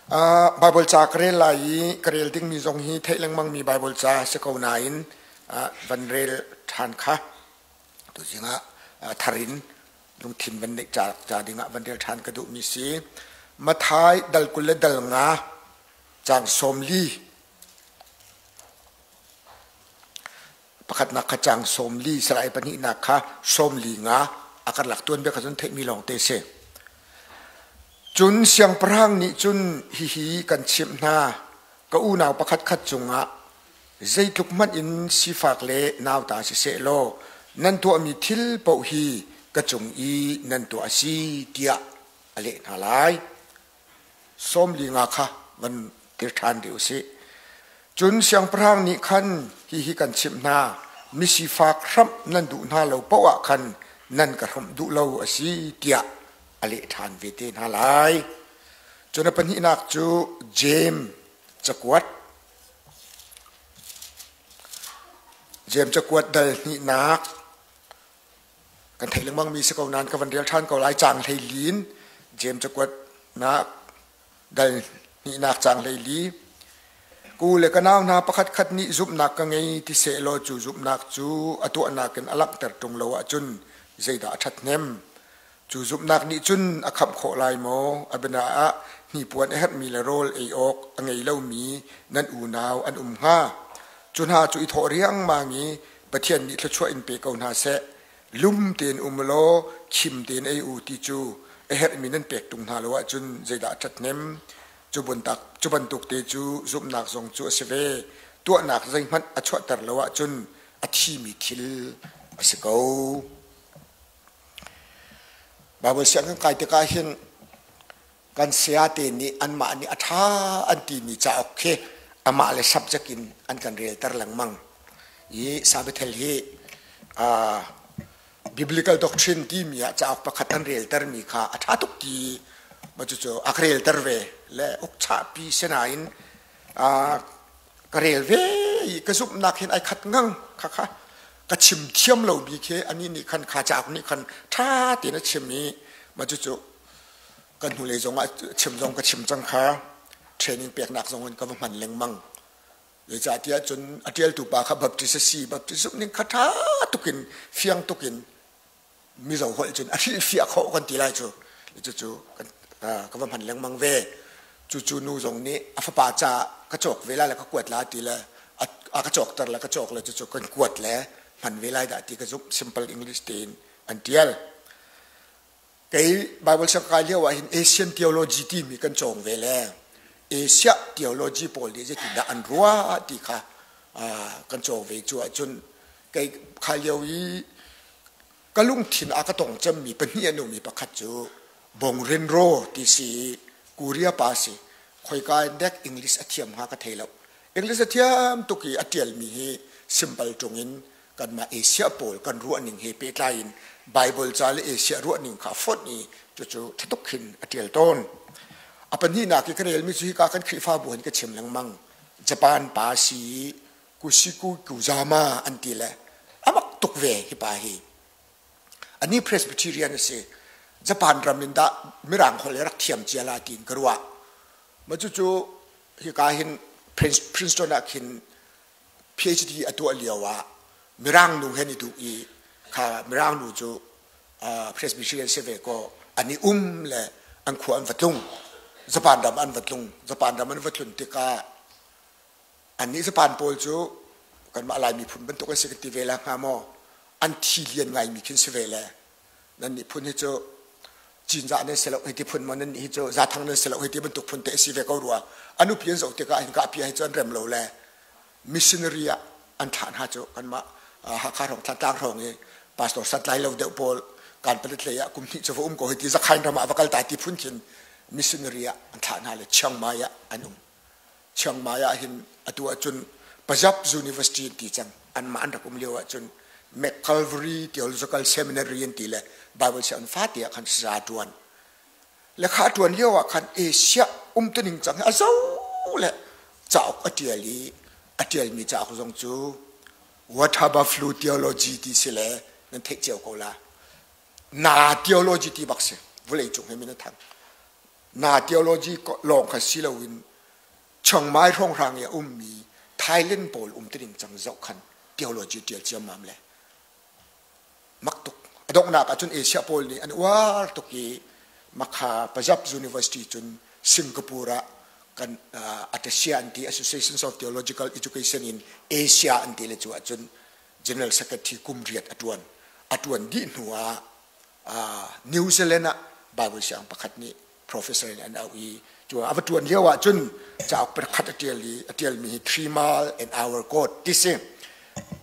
Bible ca ka rel lai i ka rel dingmi zong hi theih lengmangmi Bible ca si ko nain van rel ṭhan kha tuzing ah thar in lungthin van neih ca, ca dingah van rel ṭhan ka duhmi si. Mathai dal 20 le dal nga caang 40 pakhatnak kha caang 40 sarai pahnihnak kha 45 a karlak tuanbia kha cun theihmi lawng te si. Cun siangpahrang nih cun hihi kan chimh hna, ka unau pakhatkhat cungah zeitluk hmanh in sifak le nauta siseh law nan tuahmi thil paoh hi ka cung i nan tuah a si tiah a leh hna lai. 45 kha van dir ṭhan rih u sih. Cun siangpahrang nih khan hihi kan chimh hna, misifak hramh nan duh hna lo paoh ah khan nan ka hramh duh lo a si tiah a leh ṭhan ve te hna lai. Cun a pahnihnak cu Jeim cakuat. Jeim cakuat dal hnihnak kan theih lengmangmi si ko nain ka van rel ṭhan ko lai caang 14 Jeim cakuat nak dal hnihnak caang 14 ku le ka nau hna pakhat khat nih zumhnak ka ngei ti sehlaw cu zumhnak cu a tuahnak in a langhter ṭung lo ahcun zeidah a ṭhathnem cu zumhnak nih cun a khamh khawh lai maw a biana ah hnipuan a herhmi le rawl ei awk a ngei lomi nan unau an um hnga cu hna cu i thawh riangmang i Pathian nih thluachuah in pe ko hna seh. Lum tein um law khim tein ei u ti cu a herhmi nan pek ṭung hna lo ahcun zeidah a ṭhathnem? Cu bantuk, cu bantuk te cu zumhnak zong cu a si ve. Tuahnak zeihmanh a chuahter lo ahcun a thimi thil a si ko. Baibal siang kan kai tikah hin kan sayate nih anmah nih a ṭha an timi cauk khi amah le subject in an kan relter lengmang. I Sabbathel hi biblical doctrine timi ah cauk pakhat an reltermi kha a ṭha tuk ti ma cucu a ka relter ve le ukchahpi sinain ka rel ve i ka zumhnak hin ai khat ngang kha kha ka chim thiam lomi khi anih nih khan kha cauk nih khan ṭha tein a chim i ma cucu kan hnulei zong ah chim zong ka chim cang kha training peknak zong in ka va hman lengmang zeicahtiah cun a ṭialtu pa kha Baptist a si Baptist zumh ning kha ṭha tukin fiang tukin Mizo holh cun a hrilhfiah khawh kan ti lai cu cucu ka va hman lengmang ve cucu nu zong nih a fapa ca ka cawk ve lai le ka kuat la ti le a ka cawkter le ka cawk le cucu kan kuat le hman ve lai dah ti ka zumh simple English tein an ṭial Kei Bible siang kai lio ah hin Asian theology timi kan cawng ve le Asia theology pawl nih zeitindah an ruah ti kha kan cawng ve cu ahcun kei kha lio i ka lungthin a ka tong cemmi pahnih an um i pakhat cu Bong Rinro ti si i Korea pa si khoika in dek English a thiam hnga ka thei lo English a thiam tuk i a ṭialmi hi simple ṭung in kanmah Asia pawl kan ruahning he pehtlai in Bible ca le Asia ruahning kha a fonh i cucu ṭha tuk hin a ṭial tawn. A pahnihnak i ka relmi cu hika kan Khrihfabu hin ka chim lengmang. Japan pa si Kusiku Kuzama an ti le a mak tuk ve hi pa hi. Ani Presbyterian a si. Japan ram in dah Mirang holh rak thiam cia la tiin ka ruah. Ma cucu hika hin Princeton ah khin PhD a tuah lio ah Mirang nu he an i duh i kha Mirang nu cu Presbyterian si ve kaw an i um le an khua an va tlung. Japan ram an va tlung. Japan ram an va tlun tikah annih Japan pawl cu kanmah Lai miphun bantuk an si kan ti ve la hnga maw? An thi lian ngaimi khin si ve le nan nih phun hi cu Cinzah nan si lo hei ti phun maw nan nih hi cu Zathang nan si lo hei ti bantuk phun te a si ve ko rua a nupi an zoh tikah hin kahpi hi cu an rem lo le missionary ah an thlah hna cu kanmah Hakha hrawng Thantlang hrawng i pastor santlai lo deuh pawl kan palet lei ah kum hnih cu va um ko hei ti Zakhain ram ah va kal ta ti phun khin missionary ah an thlah hna le Chiang Mai ah an um Chiang Mai ah hin atu ahcun Pajab University an ti cang. Anmah an rak um lio ahcun McCalvary Theological Seminary an ti le Bible sianginn fate ah khan saza ṭuan. Le kha a ṭuan lio ah khan Asia umtuning cang hi a zo le cauk a ṭial i a ṭialmi cauk zong cu Water Buffalo Theology ti si le nan theih cio ko la. Na theology ti bak si. Vawlei cung hi min a thang. Na theology lawng kha si loin Chiang Mai hrawnghrang i a ummi Thailand pawl um tining cang zoh khan theology ṭial ciammam le mak tuk. A donghnak ahcun Asia pawl nih an uar tuk i Makha Pajab University cun Singapore ah kan uh, Atasia an ti Associations of Theological Education in Asia an ti le cu ahcun General Secretary kum riat a ṭuan. A ṭuan dih hnu ah uh, New Zealand ah Bible siang pakhat nih professor in an auh i cu a va ṭuan lio ah cun cauk pakhat a ṭial i a ṭialmi hi Three Mile an Hour Code ti si.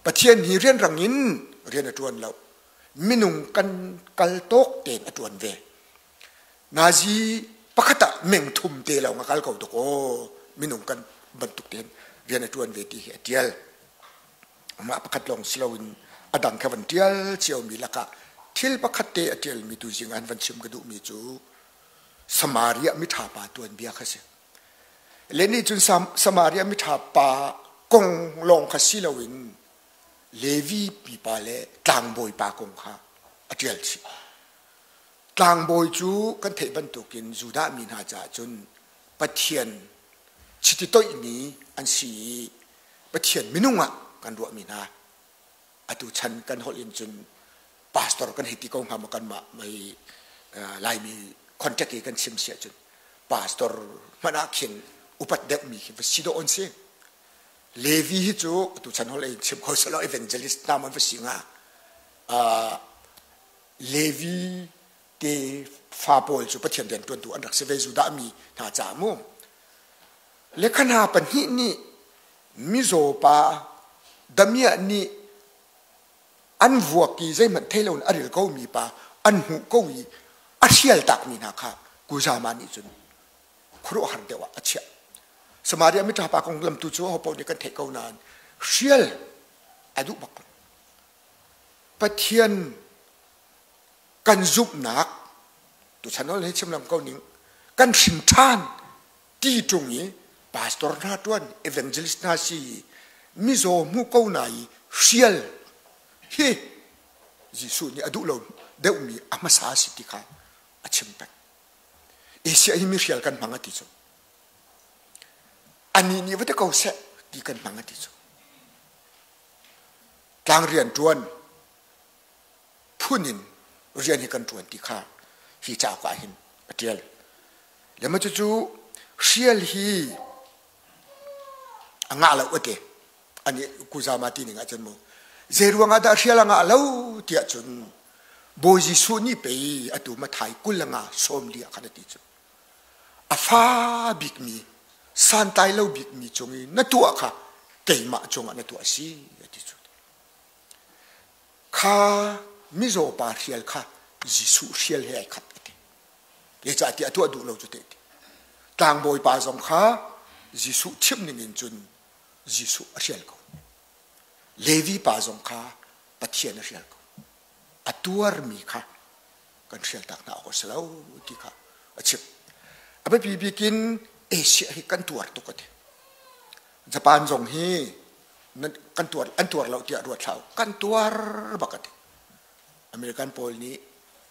Pathian hi rianrang in rian a ṭuan lo. Minung kan kal tawk tein a ṭuan ve. Nazi pakhat ah meng thum te lawng a kal ko tuk aw minung kan bantuk tein rian a ṭuan ve ti hi a ṭial. Amah pakhat lawng si loin a dang kha van ṭial ciomi lakah thil pakhat te a ṭialmi tu zing an van chim ka duhmi cu Samaria miṭha pa tuanbia kha si. Le nih cun Samaria miṭha pa kong lawng kha si loin Levi pipa le tlangbawi pa kong kha a ṭial chih. Tlangbawi cu kan theih bantukin Judah mi hna caah cun Pathian chiti toihmi an si i Pathian minung ah kan ruahmi hna atu chan kan holh in cun pastor kan hei ti ko hnga maw kanmah mei Laimi contact i kan chim si ahcun pastor hmanh ah khin upat deuhmi khi va si dawh an si. Levi hi cu atu chan holh in chim kho selaw evangelist hna man va si hnga. Levi te fa pawl cu Pathian rianṭuantu an rak si ve Judah mi hna caah mu. Lekha hna pahnih nih mizaw pa damiah nih an vuak i zeihmanh thei loin a ril komi pa an hmuh ko i a hrial takmi hna kha Kuzama nih cun khuaruahhar deuh ah a chiah. Samaria miṭha pa konglam tu cu hopaoh nih kan theih ko nain hrial a duh bak. Pathian kan zumhnak tuchan hei chim lam ko ning kan hrin ṭhan ti ṭung i pastor hna ṭuan evangelist hna si i mizaw hmu ko na i hrial hi Jesuh nih a duh lo deuhmi a hmasa si ti kha a chim peng. Asia hi mi hrial kan hmang a ti cu. Anih nih va ti ko seh ti kan hmang a ti cu. Tlang rian ṭuan phun in rian hi kan ṭuan ti kha hi cauk ah hin a ṭial. Le ma cucu hrial hi a ngah lo a ti. Ani kuzama ti ning ahcun mu zei ruang ah dah hrial a ngah lo tiah cun Bawi Jesuh nih pei atu Mathai 20 le nga 40 ah khan a ti cu. A fa bikmi santlai lo bikmi cung i na tuah kha keimah cungah na tuah a si a ti cu. Kha mizaw pa hrial kha Jesuh hrial he ai khat a ti. Zeicahtiah a tuah duh lo cu te ti. Tlangbawi pa zong kha Jesuh chimh ning in cun Jesuh a hrial ko. Levi pa zong kha Pathian a hrial ko. A tuarmi kha kan hrial tak hna awk a si lo ti kha a chim. A biapi bik in Asia hi kan tuar tuk a ti. Japan zong hi kan tuar an tuar lo tiah ruat hlah u. Kan tuar bak a ti. American pawl nih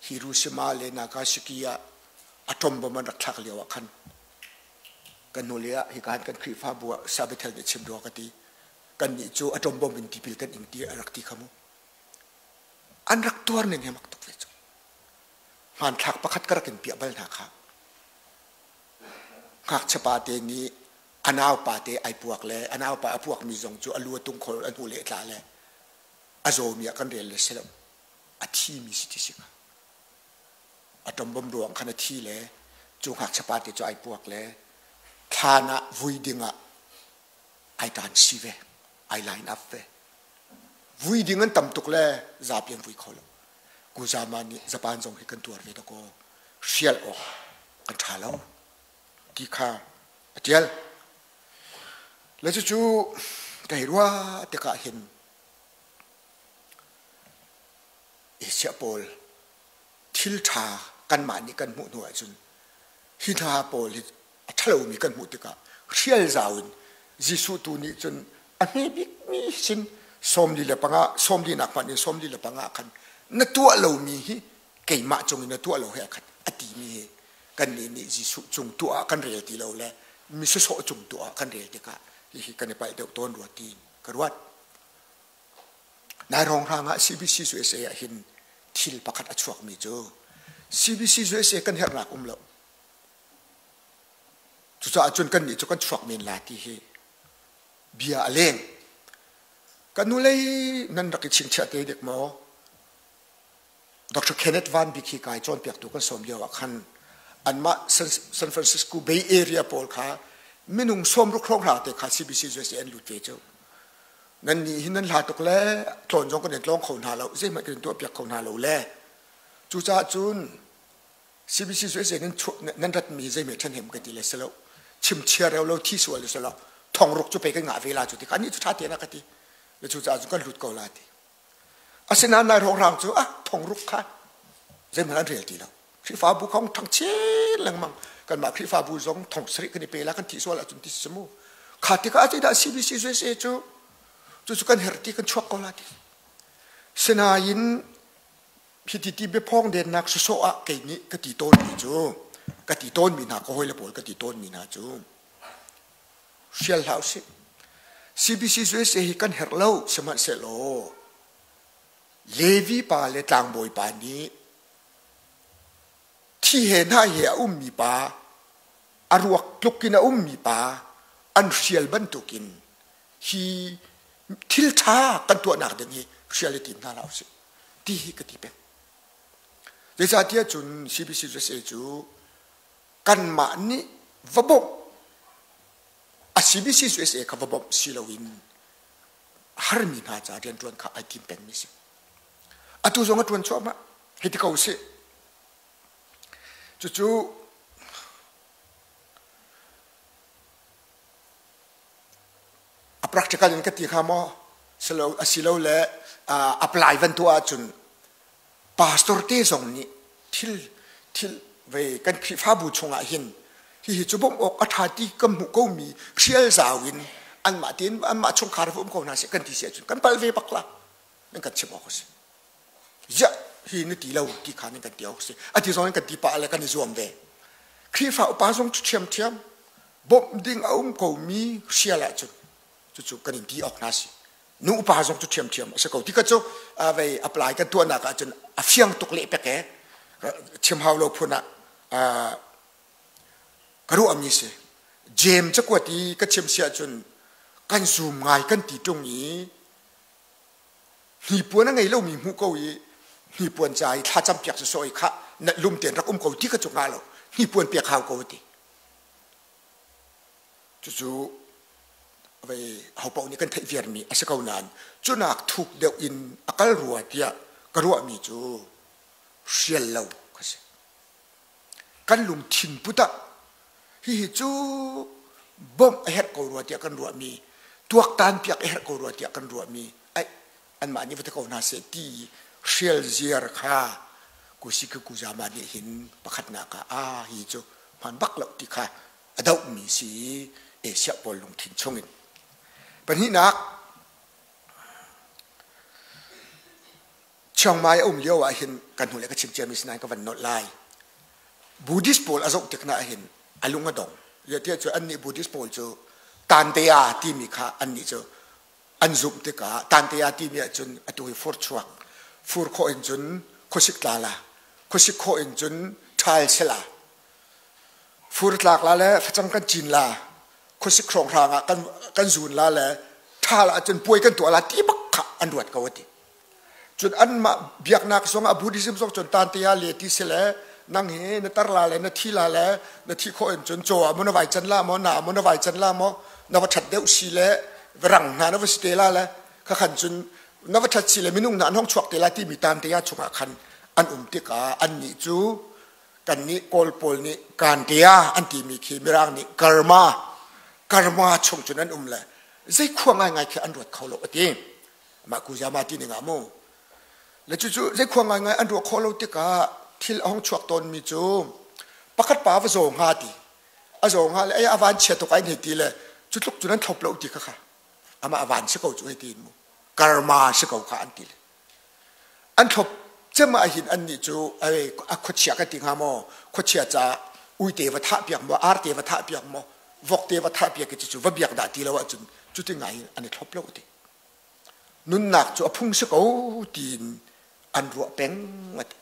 Hiroshima le Nagasaki ah atom bomb an rak thlak lio ah khan kan hnulei ah hika kan Khrihfabu ah Sabbathel nih chim rua ka ti. Kan nih cu atom bomb in tipil kan ing ti a rak ti kha mu. An rak tuar ning hi mak tuk ve cu. Hmanthlak pakhat ka rak in piah bal hna kha. Ngakchia pa te nih a naupa te ai puak le a naupa a puakmi zong cu a lu a tung khol a hnu le tla le a zawmi ah kan rel le si lo a thimi si ti si ka atom bomb ruang khan a thi le cu ngakchia pa te cu ai puak le thlan ah vui ding ah ai tan si ve ai line up ve vui ding an tam tuk le zapi an vui kho lo kuzama nih Japan zong hi kan tuar ve dakaw hrial awk kan ṭha lo ti kha a ṭial. Le cucu ka hei ruah tikah hin Asia pawl thil ṭha kanmah nih kan hmuh hnu ahcun hi hna pawl hi a ṭhalomi kan hmuh tikah hrial zau in Jesuh tu nih cun a hme bikmi sin 45 sawmli nak hmanh in 45 khan na tuah lomi hi keimah cung in na tuah lo he a khat a timi hi. Kannih nih Jesuh cung tuah ah kan rel ti lo le mi sawsawh cung tuah ah kan rel tikah hihi kan i palh deuh tawn rua tiin ka ruat. Nai hrawnghrang ah CBC USA ah hin thil pakhat a chuakmi cu CBC USA kan herhnak um lo. Cucaah cun kannih cu kan chuak men la ti hi bia a leng. Kan hnulei nan rak i chingchiah te dek maw? Dr. Kenneth Van Bik hi kai cawnpiaktu kan sawm lio ah khan anmah San Francisco Bay Area pawl kha minung sawmruk hrawng te kha CBC USA an lut ve cu. Nan nih hin nan hla tuk le tlawn zong kan in tlawng kho hna lo, zeihmanh kan in tuahpiak kho hna lo le cucaah cun CBC USA nan nan ratmi zeihmanh ṭhahnem ka ti le si lo. Chim chia reo lo thi sual si lo. Thongruk cu pei kan ngah ve la cu ti ka nih cu ṭha te na ka ti. Le cucaah cun kan lut ko la ti. Asinain nai hrawnghrang cu ah thongruk kha zeihmanh an rel ti lo. Khrihfabu kong ṭhang chin lengmang. Kanmah Khrihfabu zong thong sarih kan i pe la kan thih sual ahcun ti si mu. Kha tikah zeidah CBC USA cu cucu kan herh ti kan chuak ko la ti. Sinain hiti ti biaphawng dennak sawsawh ah kei nih ka ti tawnmi cu ka ti tawnmi hna ka hawile pawl ka ti tawnmi hna cu hrial hlah usih. CBC USA hi kan herh lo sihmanhsehlaw Levi pa le tlangbawi pa nih thi he hna he a ummi pa a ruak tluk in a ummi pa an hrial bantukin hi thil ṭha kan tuahnak ding hi hrial i tim hna hlah usih ti hi ka ti peng. Zeicahtiah cun CBC USA cu kanmah nih va bawmh a CBC USA kha va bawmh si loin harmi hna ca rianṭuan kha ai tim pengmi si. Atu zong a ṭuan cuahmah. Hei ti ko usih. Cucu a practical in ka ti hnga maw silo asilole apply van tuah ahcun pastor te zong nih thil thil ve kan Khrihfabu chungah hin hihi cu bawmh awk a ṭha ti kan hmuh komi hrial zau in anmah tein anmah chungkhar va um ko hna seh kan ti si ahcun kan palh ve bak la nan kan chimh awk a si ziah hi na ti lo ti kha nan kan ti awk a si a ti zong in kan ti pah le kan i zuam ve Khrihfa upa zong ṭhiamṭhiam bawmh ding a um komi hrial ahcun cucu kan in ti awk hna si nu upa zong cu ṭhiamṭhiam a si ko ti ka cu vei apply kan tuahnak ahcun a fiang tuk lehpek e chim hau lo phun ah ka ruahmi si James cakuat i ka chim si ahcun kan zoom ngai kan ti ṭung i hnipuan a ngei lomi hmuh ko i hnipuan ca i thlacam piak sawsawh i khah na lum tein rak um ko ti ka cu hnga lo hnipuan piak hau ko ti Cucu vei hopaoh nih kan theih viarmi a si ko nain cunak thuk deuh in a kal rua tiah ka ruahmi cu hrial lo ka si. Kan lungthin put ah hihi cu bawmh a herh ko rua tiah kan ruahmi tuaktan piak a herh ko rua tiah kan ruahmi ai anmah nih va ti ko hna seh ti hrial ziar kha kusi kuzama nih hin pakhatnak ah a hi cu hman bak lo ti kha a dohmi si Asia pawl lungthin chungin. Pahnihnak, Chiang Mai a um lio ah hin kan hnu le ka chim ciami sinain ka van nolh lai. Buddhist pawl a zoh tik na hin a lung a dong. Tiah cu annih Buddhist pawl cu Tantea timi kha annih cu an zumh tikah Tantea timi ahcun atu hi fur chuak fur khawh in cun khuasik tla la khuasik khawh in cun ṭhal sela Fur tlak la le facang kan cin la, khuasik hrawnghrang ah kan, kan zun la le ṭhal ahcun puai kan tuah la ti bak kha an ruat ko a ti. Cun anmah biaknak zong ah Buddhism zong cun tante ah le ti si le nang hi na tar la le na thi la le na thi khawh in cun caw ah maw na vai can la maw na maw na vai can la maw na va ṭhat deuh si le rang hna na va si te la le kha khan cun na va ṭhat si le minung hna an hong chuak te la timi tante ah chungah khan an um tikah annih cu Kannih Kawl pawl nih kantia an timi khi Mirang nih karma, karma chung cun an um le zei khua ngaingai khi an ruat kho lo a ti. Mah kuzama ti ning ah mu. Le cucu zei khua ngaingai an ruah khawh lo tikah thil a hong chuak tawnmi cu pakhat pa va zaw hnga ti. A zaw hnga le ai a van chia tuk ai hei ti le cu tluk cun an thlop lo ti kha kha. Amah a van si ko cu hei ti in mu. Karma si ko kha an ti le. An thlop cem ah hin annih cu a khuachia kan ti hnga maw khuachia ca Uite va thah piak maw, arte va thah piak maw, vokte va thah piak cu va biak dah ti lo ahcun cuti ngai in an i thlop lo ti. Nunnak cu a phung si ko tiin an ruah peng ati.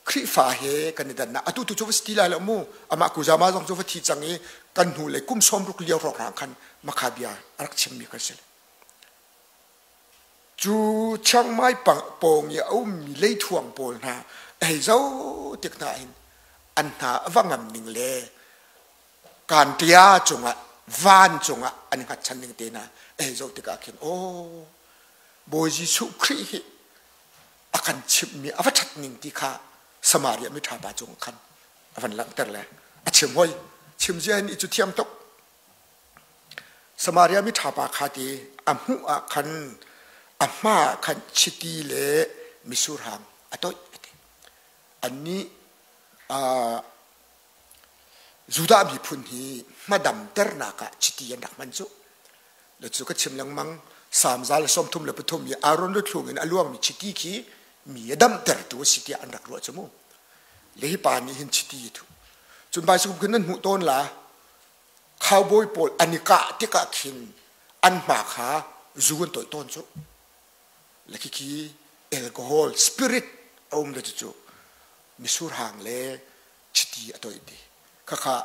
Khrihfa he kan i dannak atu tu cu va si ti lai lo mu amah kuzama zong cu va thi cang i kan hnu lei kum 60 lio hrawng khan makha bia a rak chimmi kan si. Cu Chiang Mai pawng i a ummi leithuang pawl hna a hei zoh tik hna hin an hna a va ngam ning le kantia cungah van cungah an i hngatchan ning te hna a hei zoh tikah khin aw Bawi Jesuh Khrih hi a kan chimhmi a va ṭhat ning ti kha Samaria miṭha pa cung khan a van langhter le a chim hoi chim zia hin i cu thiam tuk Samaria miṭha pa kha ti a hmuh ah khan a hma ah khan chiti le misurhang a toih a ti. Annih Judah miphun hi hmadamternak ah chiti an rak hman cu. Le cu ka chim lengmang Salm 133 i Aaron luthlung in a luangmi chiti khi mi a damtertu a si tiah an rak ruah cu mu. Le hi pa nih hin chiti a thuh. Cun baisakup khin nan hmuh tawn la Cowboy pawl an i kah tikah khin an hma kha zu an toih tawn cu. Le khikhi alcohol spirit a um le cucu misur hang le chiti a toih ti. Khakha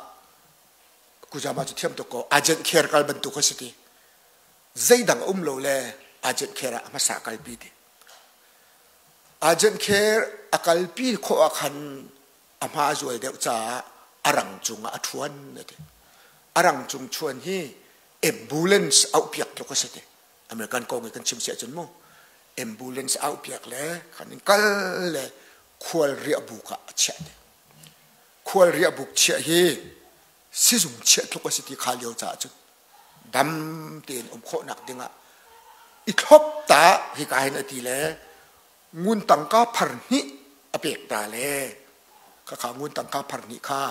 kuzama cu thiam tuk ko agent care kal bantuk a si ti. Zeidang a um lo le agent care ah a hmasa kalpi ti. Agent care a kalpi khawh ah khan a hma a zual deuh caah a rang cungah a ṭhuan a ti. A rang cung chuan hi ambulance auhpiak tluk a si ti. American kong i kan chim si ahcun mu ambulance auhpiak le khan in kal le khual riahbuk ah a chiah ti. Khual riahbuk chiah hi sizung chiah tluk a si ti kha lio caah cun dam tein um khawhnak dingah i thlop ta hika hin a ti le ngun tangka phar hnih a pek ta le khakha ngun tangka phar hnih kha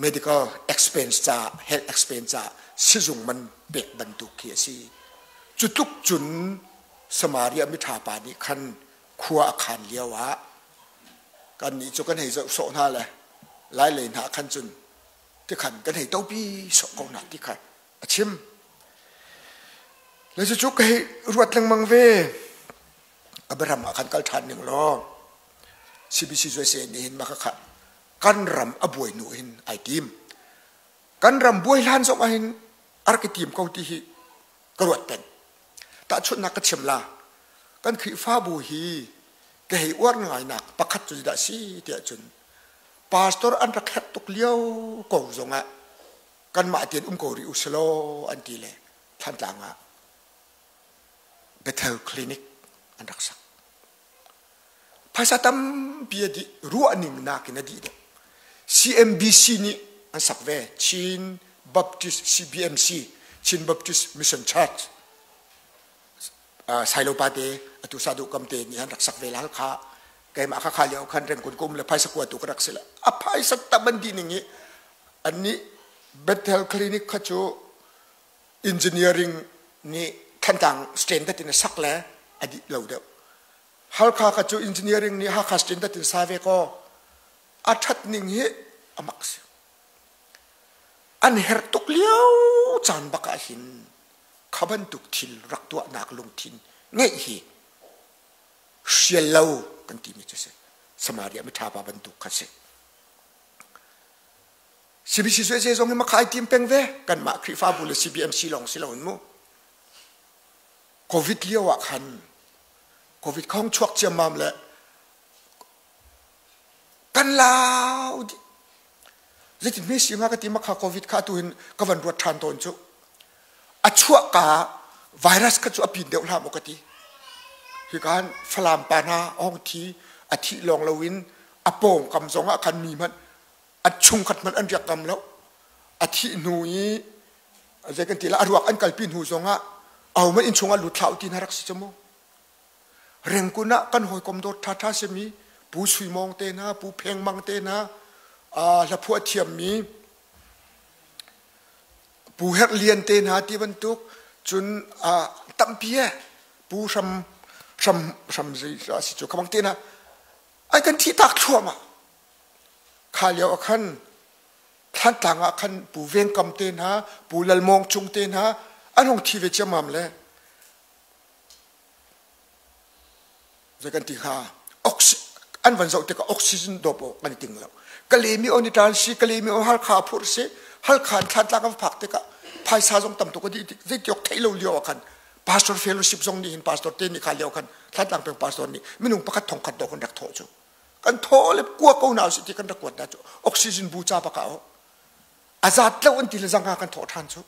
medical expense ca health expense ca sizung man pek bantuk khi a si cu tluk cun Samaria miṭha pa nih khan khua a khan lio ah kan nih cu kan hei zoh sawh hna le lai lei hna khan cun tikhan kan hei topi sawh ko hna ti kha a chim Le cucu ka hei ruat lengmang ve. Abraham ah khan kal ṭhan ning law CBC USA nih hin mah kha kan ram a buai nu hin ai tim. Kan ram buai hlan zong ah hin a rak i tim ko ti hi ka ruat peng. Tahchunhnak ka chim la. Kan Khrihfabu hi ka hei uar ngainak pakhat cu dah si tiah cun pastor an rak herh tuk lio ko zongah kanmah tein um ko rih u silaw an ti le Thantlang ah Bethel Clinic an rak sak. Phaisa tampi a dih, ruahning nakin a dih deuh. CMBC nih an sak ve, Chin Baptist CBMC, Chin Baptist Mission Church. Sailo pa te atu sadu kam te nih an rak sak ve la kha keimah kha kha lio khan rengkun kum le phaisa kua tu ka rak si le a phaisa tam an dih ning i an nih Bethel Clinic kha cu engineering nih Thantlang standard in a sak le a dih lo deuh. Halkha kha cu engineering nih Hakha standard in sa ve kaw a ṭhat ning hi a mak si. An herh tuk lio caan bak ah hin kha bantuk thil rak tuahnak lungthin ngeih hi hrial lo kan timi cu si. Samaria miṭha pa bantuk kha si. CBC Sueze zong hi maka ai tim peng ve kanmah Khrihfabu le CBMC lawng si loin mu COVID lio ah khan COVID khong chuak ciammam le kan lau dih zeitin hme si nga ka ti makha COVID kha tu hin ka van ruat ṭhan tawn cu a chuah ka virus kha cu a pin deuh hlah maw ka ti hi kan Falam pa hna hong thi a thih lawng loin a pawngkam zong ah khan mi hmanh a chungkhat hmanh an riak ngam lo a thih hnu i zei kan ti la a ruak an kalpi hnu zong ah ahohmanh inn chungah lut hlah u ti hna rak si cu mu rengkun ah kan hawikom dawt ṭhaṭha simi pu Sui Mawng te hna pu Pheng Mang te hna hlaphuah thiammi pu Herh Lian te hna ti bantuk cun tampi e pu Hram Hram Hram zei si cu khabang te hna ai kan thih tak thluahmah. Kha lio ah khan Thlantlang ah khan Pu Veng Kam te hna, Pu Lal Mawng Cung te hna an hung thi ve ciammam le zei kan ti hnga an van zoh tikah oxygen dawp awk an i ting lo. Kalemi on i ṭan si, Kalemi on Halkha a phurh si, Halkha in Thlantlang a va phak tikah phaisa zong tam tuk a dih tik zeitiawk theih lo lio ah khan pastor fellowship zong nih hin pastor te nih kha lio khan Thlantlang peng pastor nih minung pakhat thongkhat dawk an rak thawh cu. Kan thaw le kua ko na usih ti kan rak kuat hna cu oxygen bu ca bak ah a zat lo an ti le zangha kan thawh ṭhan cu.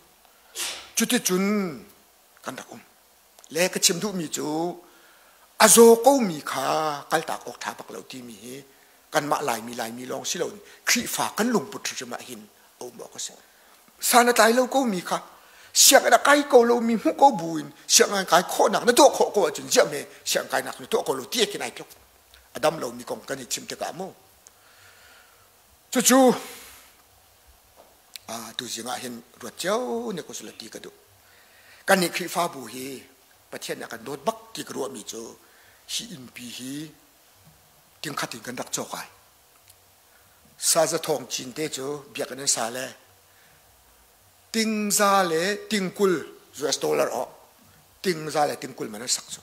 Cuticun kan rak um. Le ka chim duhmi cu a zaw komi kha kaltak awk ṭha bak lo timi hi kanmah Laimi Laimi lawng si loin Khrihfa kan lungput hrimhrim ah hin a um awk a si. San a tlai lo komi kha sianginn a kai ko lomi hmuh ko buin sianginn kai khawhnak na tuah khawh ko ahcun ziah hme sianginn kainak na tuah ko lo ti khin ai tluk. A dam lomi kong kan i chim tikah mu. Cucu tuzing ah hin ruat cio ne ko sula ti ka duh. Kannih Khrihfabu hi Pathian nih a kan dawt bak ti ka ruahmi cu hi innpi hi tingkhat in kan rak cawk ai. Saza thawng cin te cu biakinn an sa le tingza le tingkul US dollar aw tingza le tingkul man an sak cu.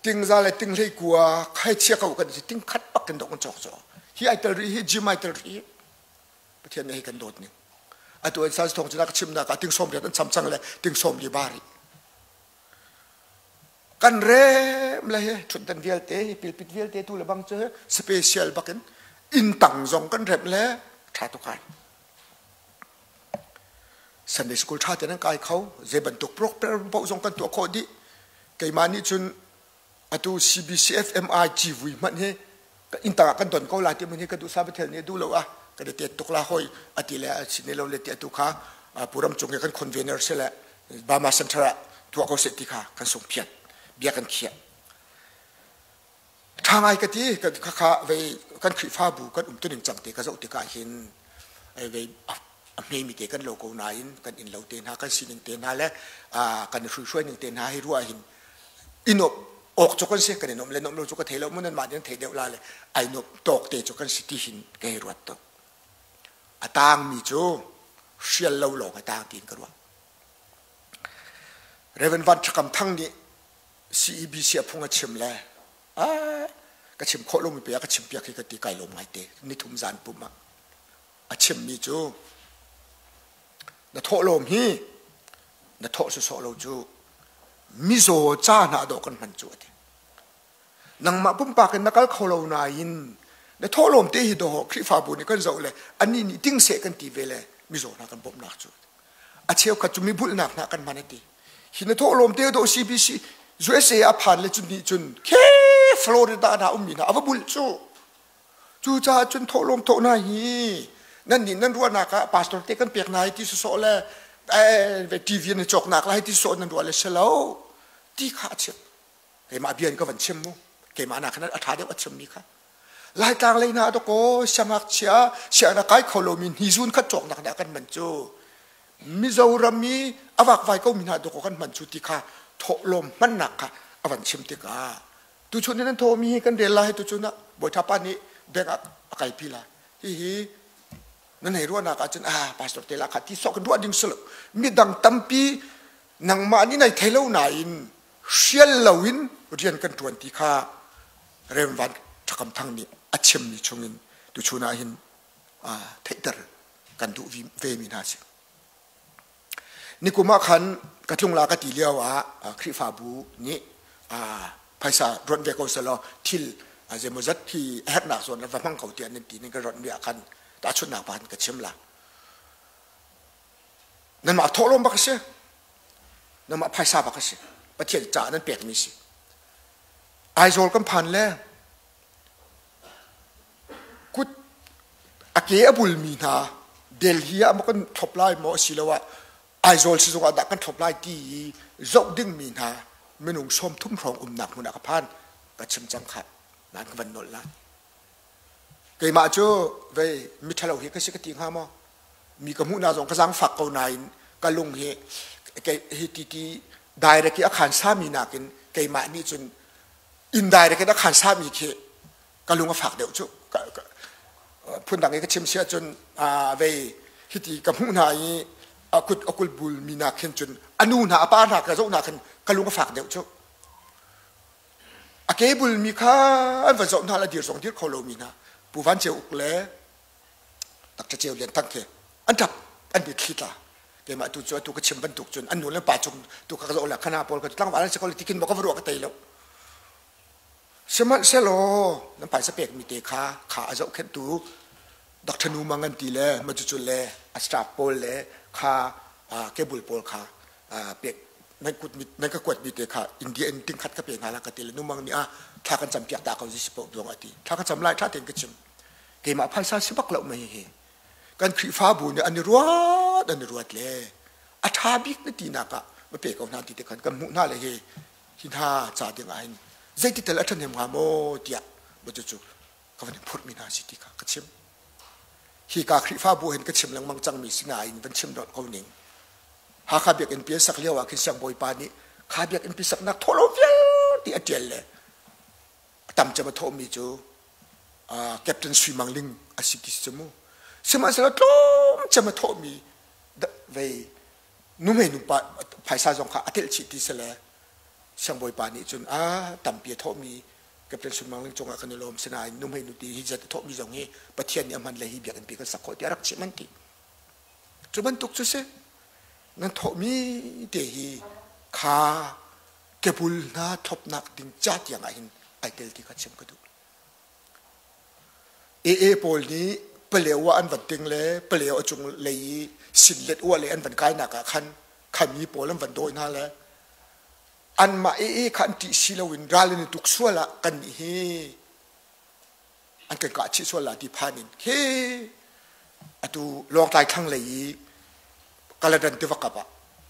Tingza le tinghlei kua khai chia ko kan si tingkhat bak kan dok kan cawk cu. Hi ai tel rih hi gym ai tel rih. Pathian nih hei kan dawt ning. Atu an sal thawng cu ka chimnak ah ting sawm riat an cham cang le ting sawm li ba rih. Kan rem le hi ṭhutdan vialte hi pilpit vialte tu le bang cu special bakin inn tang zong kan rem le ṭha tuk ai. Sunday school ṭha tein an kai kho zei bantuk program paoh zong kan tuah khawh dih. Keimah nih cun atu CBCFMI civui hmanh hi inn tang ah kan don ko lai ti mun hi ka duh sabathel nih duh lo ah kan i tet tuk la hoi ati le si ne lo le ti atu kha puram cung hi kan convener si le Bama Center ah tuah ko seh ti kha kan sung phiat bia kan khiah ṭha ngai ka ti kha kha vei kan Khrihfabu kan umtuning cang te ka zoh tikah hin vei a hmemi te kan lo ko nain kan inn lo te hna kan sining te hna le kan i hruihruai ning te hna hi ruah hin i nuamh awk cu kan si kan i nuamh le nuamh lo cu ka thei lo mu nan mah nih thei deuh la le ai nuamh tawk te cu kan si ti hin ka hei ruat tuk a tangmi cu hrial lo lawng a tang tiin ka ruah Reverend Van Thakam Thang nih CEBC a phung a chim le ka chim khawh lomi pe a ka chim piak hi ka ti kai lawm ngai te nithum zan pum ah a chimmi cu na thawhlawm hi na thawh sawsawh lo cu mizaw ca hna dawh kan hman cu a ti nangmah pumpak in na kal kho lo nain na thawhlawm te hi dawh Khrihfabu nih kan zoh le annih nih ting seh kan ti ve le mizaw hna kan bawmhnak cu a cheukhat cu mibulhnak hna kan hman a ti hi na thawhlawm te dawh CBC USA a phan le cun nih cun khe Florida hna ummi hna a va bulh cu Cucaah cun thawhlawm thawh hna hi nannih nan ruahnak ah pastor te kan pek hna hi ti sawsawh le TV nan cawknak lai ti sawsawh nan ruah le si lo ti kha a chim. Keimah bia in ka van chim mu. Keimah nak khan a ṭha deuh a chimmi kha. Laitlang lei hna dawkaw siangngakchia sianginn a kai kho lomi hnizun khat cawknak dah kan man cu. Mizoram i a vakvai komi hna dawkaw kan hman cu ti kha thawhlawm hmannak kha a van chim tikah Tuchun ni nan thawhmi hi kan rel lai tuchun ah Bawiṭha pa nih bank ah a kalpi lai. Hihi nan hei ruahnak ahcun ah pastor te la kha ti sawk in ruah ding si lo. Midang tampi nangmah nih nai thei lo nain hrial loin rian kan ṭuan ti kha Rev. Van Ṭhakam Thang nih a chimmi chungin tuchun ah hin theihter kan duh vemi hna si. Nikum ah khan ka tlung la ka ti lio ah Khrihfabu nih phaisa rawnh ve ko selaw thil zeimawzat hi a herhnak zawn va hmang ko tiah nan ti ning ka rawnh mi ah khan tahchunhnak pa ka chim la. Nanmah thawhlawm bak a si. Nanmah phaisa bak a si. Pathian caah nan pekmi si. Aizawl kan phan le Kut a ke a bulmi hna Delhi ah maw kan thlop lai maw asiloah Aizawl sizung ah dah kan thlop lai ti i zoh dingmi hna minung 30 hrawng umnak hmun ah ka phan. Ka chim cang kha nan ka van nolh lai. Keimah cu vei miṭhalo hi ka si ka ti hnga maw? Mi ka hmuh hna zong ka zaangfak ko nain ka lung hi hi ti ti direct i a khan sami nakin keimah nih cun indirect in a khan sami khi ka lung a fak deuh cu. Phundang i ka chim si ahcun vei hiti ka hmuh hna i a kut a kul bul mi nak khin cun a nu hna a pa hna ka zoh hna khin ka lung a fak deuh cu. A ke bul mi kha an van zoh hna le dir zong dir kho lomi hna Pu Van Ceu Uk le Dr. Ceu Lian Thang khi an ṭap an mitthli tla. Keimah tu cu atu ka chim bantuk cun an nu le pa cung tu ka zoh le khana pawl ka tlangval an si ko le tikin maw ka va ruah ka tei lo. Sihmanhsehlaw nan phaisa pekmi te kha kha a zohkhenhtu Dr. Nu Mang an ti le ma cucu le a staff pawl le kha kebul pawl kha pek nan kut nan ka kuatmi te kha India in tingkhat ka pe hna la ka ti le Nu Mang nih a thla kan cam piak ta ko si paoh duang a ti thla ka cam lai tha tein ka chim keimah phaisa si bak lo mei hi kan Khrihfabu nih an i ruat an i ruat le a ṭha bik na tinak ah va pe ko hna ti te khan kan hmuh hna le hi hi hna ca ding ah hin zeiti tel a ṭhahnem hnga maw tiah cucu ka van in phurhmi hna si ti kha ka chim. Hi ka Khrihfabu hin ka chim lengmang cangmi si nain van chim dawt ko ning. Hakha biakinn pi an sak lio ah khin siangbawipa nih kha biakinn pi saknak thawhlawm vialte a ṭial le a tam cem a thawhmi cu Captain Sui Mang Ling a si ti si cu mu. Sihmanhsehlaw tlawm cem a thawhmi vei nuhmei nupa phaisa zong kha a telh chih ti si le siangbawipa nih cun a tampi a thawhmi Captain Sun Mang Ling cungah kan i lawm sinain nuhmei nuti hi zat a thawhmi zong hi Pathian nih a hman le hi biakinn pi kan sak khawh tiah rak chim an ti. Cu bantuk cu si nan thawhmi te hi kha kebul hna thlopnak ding ca tiang ah hin ai tel ti kha chim ka duh. AA pawl nih paleo ah an van ting le paleo a cung lei i sinlet uah le an van kainak ah khan khami pawl an van dawi hna le anmah AA kha an ṭih si loin ral in i tuk sual ah kannih hi an kan kah chih sual la ti phan in khi atu Lawngtlai thlanglei i Kaladan tiva kap ah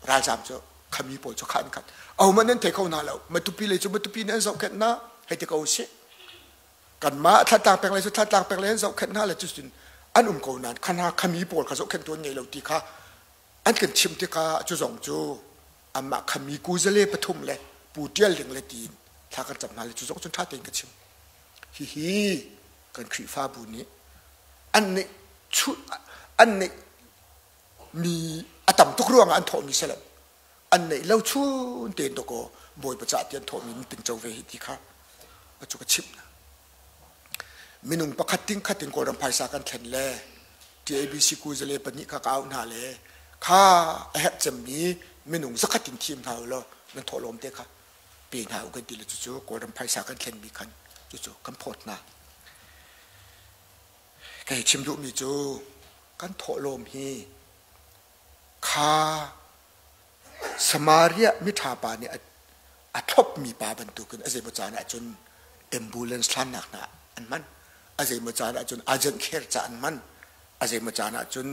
ralzaam cu khami pawl cu kha an khat ahohmanh nan thei kho hna lo Matupi lei cu Matupi nih an zohkhenh hna hei ti ko usih kanmah Thantlang peng lei cu Thantlang peng lei an zohkhenh hna le cucun an um ko nain kha hna khami pawl kha zohkhenhtu an ngei lo ti kha an kan chim tikah cu zong cu anmah khami kuzale pathum le Pu Ṭial Ling le tiin thla kan cam hna le cu zong cun ṭha tein ka chim hihi kan Khrihfabu nih an nih an nih mi a tam tuk ruangah an thawhmi si lo an neih lo chun tein dawkaw Bawipa cah ti an thawhmi nan tingco ve hi ti kha cu ka chimh hna. Minung pakhat ting khat in Kawlram phaisa kan thlen le TABC kuzale pahnih kha ka auh hna le kha a herh cemmi minung zakhat in thim hna u law nan thawhlawm te kha pe hna u kan ti le cucu Kawlram phaisa kan thlenmi khan cucu kan phawt hna. Kei chim duhmi cu kan thawhlawm hi kha Samaria miṭha pa nih a thlopmi pa bantukin a zeimaw caan ahcun ambulance hlannak hna an hman. A zeimaw caan ahcun urgent care ca an hman. A zeimaw caan ahcun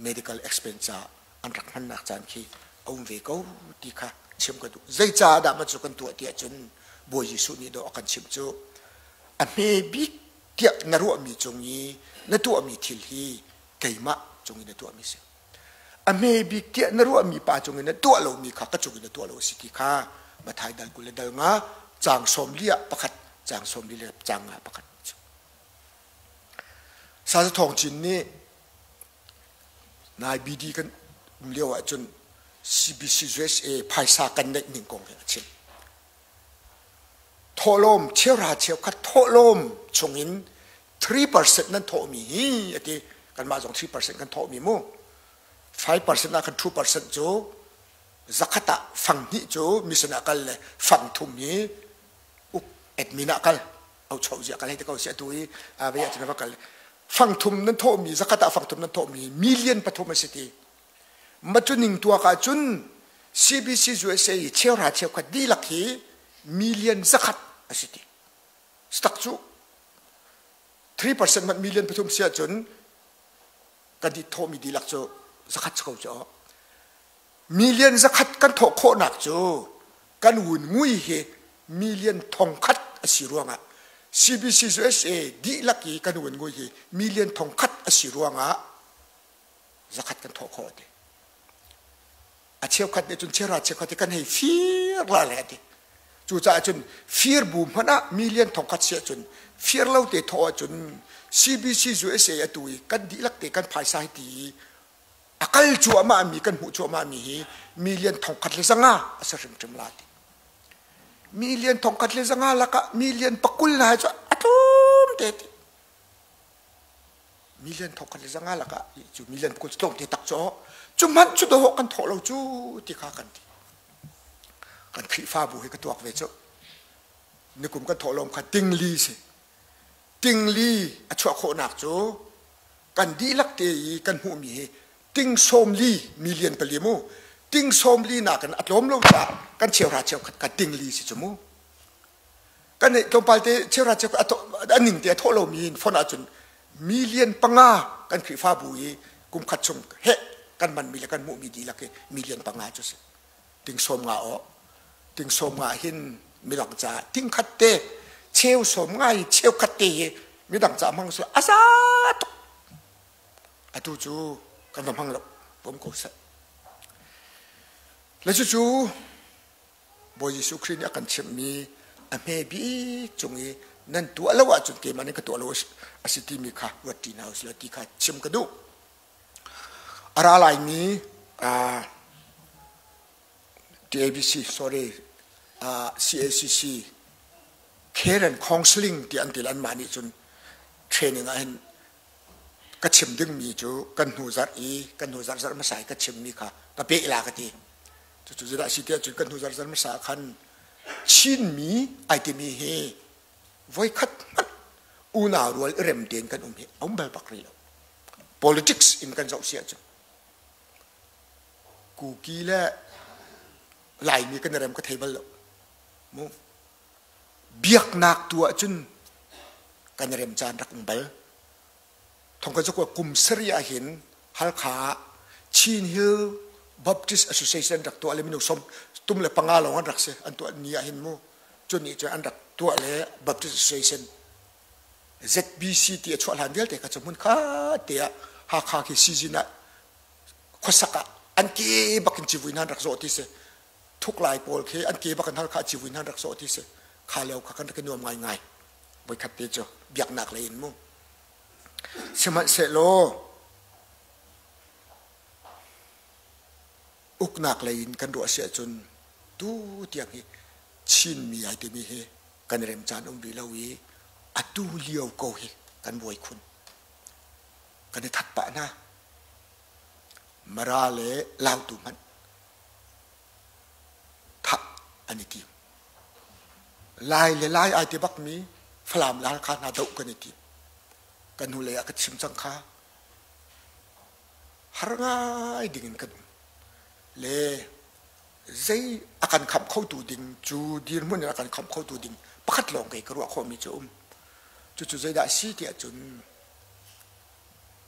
medical expense ca an rak hmannak caan khi a um ve ko ti kha chim ka duh. Zeicah dah mah cu kan tuah ti ahcun Bawi Jesuh nih dawh a kan chimh cu a hme bik tiah na ruahmi cung i na tuahmi thil hi keimah cung i na tuahmi si. A hme bik tiah na ruahmi pa cung i na tuah lomi kha ka cung i na tuah lo a si ti kha Mathai dal 20 le dal nga caang 40 ah pakhat caang 40 le caang nga pakhat. Saza Thawng Cin nih nai BD kan um lio ahcun CBC USA phaisa kan neih ning kong hi a chim. Thawhlawm cheuhra cheukhat thawhlawm chungin 3% nan thawhmi hi a ti kanmah zong 3% kan thawhmi mu 5% ah khan 2% cu zakhat ah fang hnih cu mission ah kal le fang thum hi uk admin ah kal au cho zia kal hei te ko si atu i ave ah cun va kal fang thum nan thawhmi zakhat ah fang thum nan thawhmi million pathum a si ti Matuning tuak ahcun CBC USA i cheuhra cheukhat dihlak hi million zakhat a si ti. Stock cu 3% hmanh million pathum si ahcun kan i thawhmi dihlak cu zakhat si ko cu. Million zakhat kan thawh khawhnak cu kan wun ngui hi million thongkhat a si ruangah CBC USA dihlak i kan wun ngui hi million thongkhat a si ruangah zakhat kan thawh khawh ti a cheukhat nih cun chera cheukhat hi kan hei fir la le ti. Cucaah cun firbu hmanh ah million thongkhat si ahcun fir lo te thawh ahcun CBC USA atu i kan dihlak te kan phaisa hi ti i a kal cuahmah mi kan hmuh cuahmah mi hi million thongkhat le zanga a si hrimhrim la ti. Million thongkhat le zanga lakah million pakul na cu a tlawm te ti. Million thongkhat le zanga lakah cu million pakul cu tlawm te tak cu cu hmanh cu dawh kan thawh lo cu ti kha kan ti. Kan Khrihfabu hi ka tuak ve cu. Nikum kan thawh lawm kha tingli si. Tingli a chuah khawhnak cu kan dihlak te i kan hmuhmi hi ting sawmli million pali mu ting sawmli nakin a tlawm lo caah kan cheuhra cheukhat ka tingli si cu mu kan nih tlawmpal te cheuhra cheukhat a ning te a thawh lomi in fon ahcun million panga kan Khrihfabu i kum khat chung heh kan manmi le kan hmuhmi dihlak hi million panga cu si ting sawm nga aw ting sawm nga hin midang caah ting khat te cheu sawm nga i cheu khat te hi midang caah hmang su a za tuk atu cu kan va hmang lo bom ko seh le cucu Bawi Jesuh Khrih nih a kan chimhmi a hme bik cung i nan tuah lo ahcun keimah nih ka tuah lo a si timi kha ruat ṭi hna usih law ti kha chim ka duh. A ra laimi TABC sorry CACC Care and Counseling ti an ti le anmah nih cun training ah hin ka chim dingmi cu kan hnu zarh i kan hnu zarh zarh hmasa i ka chimmi kha ka peh la ka ti. Cucu zeidah a si tiah cun kan hnu zarh zarh hmasa ah khan Chinmi ai timi hi voikhat hmanh unau rual i rem tein kan um hi a um bal bak rih lo. Politics in kan zoh si ahcun Kuki le Laimi kan i rem ka thei bal lo. Mu biaknak tu ahcun kan i rem caan rak um bal. Thong kan zakua kum sarih ah hin Halkha ah Chin Hill Baptist Association rak tuah le minung som tum le panga lawng an rak si an tuah ni ah hin mu cu nih cun an rak tuah le Baptist Association ZBC ti a chuah hlan vialte kha cu hmun khat te ah Hakha khi sizin ah khuasak ah an ke bak in civui hna an rak zawh ti si thuk lai pawl khi an ke bak in Halkha civui hna an rak zawh ti si kha lio kha kan rak i nuam ngaingai voikhat te cu biaknak lei in mu sihmanhsehlaw uknak lei in kan ruah si ahcun tu tiang hi Chinmi ai timi hi kan rem caan um rih lo i atu lio ko hi kan buai khun kan i that pah hna Mara le Lautu hmanh thah an i tim Lai le Lai ai ti bakmi Falam le Halkha hna doh kan i tim kan hnulei ah ka chim cang kha har ngai ding in kan um le zei a kan khamh khotu ding cu dirhmun in a kan khamh khotu ding pakhat lawng kei ka ruah khawhmi cu um cucu zeidah a si tiah cun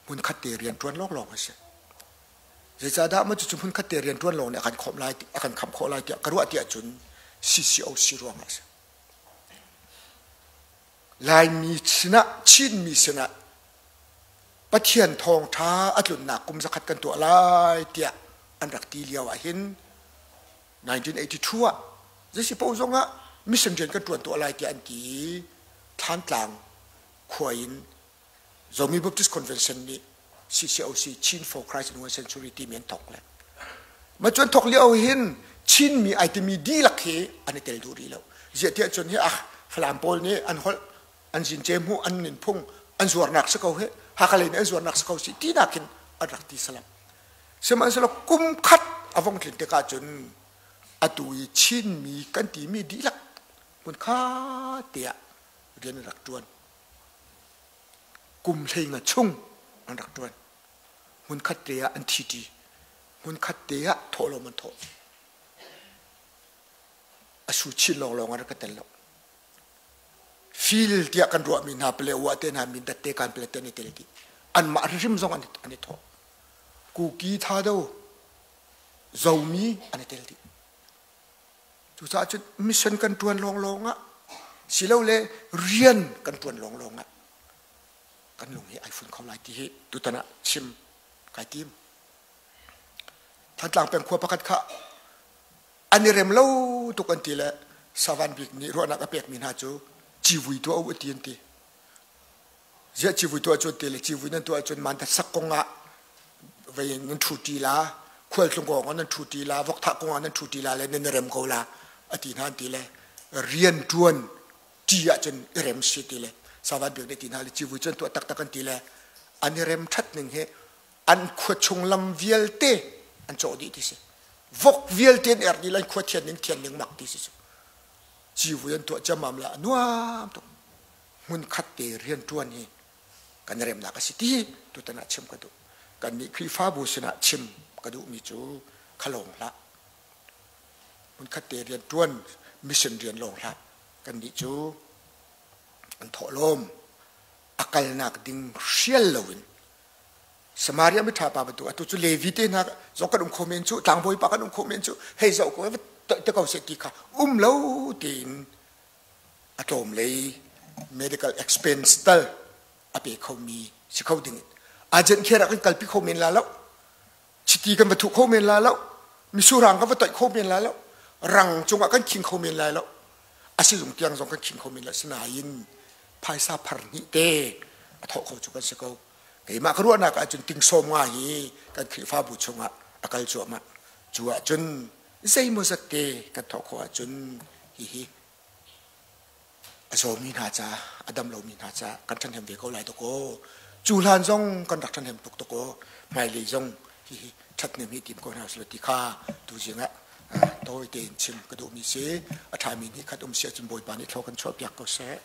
hmunkhat te rian ṭuan lawnglawng a si zeicahdah maw cucu hmunkhat te rian ṭuan lawng nih a kan khawmh lai a kan khamh khawh lai tiah ka ruah tiah cun CCOC ruangah a si Laimi sinah Chinmi sinah Pathian thawngṭha a tlunnak kum zakhat kan tuah lai tiah an rak ti lio ah hin 1982 ah zeisi paoh zongah mission rian kan ṭuan tuah lai tiah an ti i Thlantlang khua in Zomi Baptist Convention nih CCOC Chin for Christ in One Century timi an thawk le ma cu an thawk lio hin Chinmi ai timi dihlak hi an i tel duh rih lo ziah tiah cun hi ah Falam pawl nih an holh an zince hmuh an nunphung an zuarnak si ko hi Hakha lei nih an zuarnak si ko si ti nakin an rak ti salam sihmanhsehlaw kum khat a vong tlin tikah cun atu i Chinmi kan timi dihlak hmun khat te ah rian an rak ṭuan kum hleinga chung an rak ṭuan hmunkhat te ah an thi ṭi hmunkhat te ah thawhlawm an thawh a su chin lawnglawng an rak ka tel lo fil tiah kan ruahmi hna pale ua te hna mindat te kan pale te an i tel dih anmah hrim zong an i thawh kuki thado zomi an i tel dih Cucaah cun mission kan ṭuan lawnglawng ah silole rian kan ṭuan lawnglawng ah kan lung hi ai fun kho lai ti hi tutan ah chim kai tim. Thantlang peng khua pakhat kha an i rem lo tuk an ti le Savan bik nih ruahnak a pekmi hna cu civui tuah u ti an ti. Ziah civui tuah cun ti le civui nan tuah cun mandat sak kong ah vei nan ṭhu ṭi la, khualtlung kong ah nan ṭhu ṭi la, vokthah kong ah nan ṭhu ṭi la le nan i rem ko la a ti hna an ti le rian ṭuan ṭi ahcun i rem si ti le Savan bik nih ti hna le civui cun tuah taktak an ti le an i rem ṭhat ning hi an khua chung lam vialte an cawh dih ti si. Vok vialte an er dih le an khua thian ning thian ning mak ti si cu. Civui an tuah ciammam le a nuam tuk. Hmunkhat te rianṭuan hi kan i remnak a si ti tutan ah chim ka duh. Kannih Khrihfabu sinah chim ka duhmi cu kha lawng hlah. Hmunkhat te rianṭuan mission rian lawng hlah. Kannih cu an thawhlawm a kalnak ding hrial loin Samaria miṭha pa bantuk atu cu Levi te hna zong kan um kho men cu tlangbawi pa kan um kho men cu hei zoh ko te ko seh ti kha um lo tein a tlawm lei medical expense tal a pe khomi si kho ding in agent care ah kan kalpi kho men la lo chiti kan va thuh kho men la lo misurang kan va toih kho men la lo rang cungah kan khing kho men lai lo a sizung tiang zong kan khing kho men la sinain phaisa phar hnih te a thawh kho cu kan si ko keimah ka ruahnak ahcun ting sawm nga hi kan Khrihfabu chungah a kal cuahmah cu ahcun zeimawzat te kan thawh khawh ahcun hihi a zawmi hna ca a dam lomi hna ca kan ṭhahnem ve ko lai dakaw cu hlan zong kan rak ṭhahnem tuk dakaw hmailei zong hihi ṭhathnem hi tim ko hna usih ti kha tuzing ah tawi tein chim ka duhmi si a ṭhami nih khat um si ahcun Bawipa nih thlaw kan chuahpiak ko seh.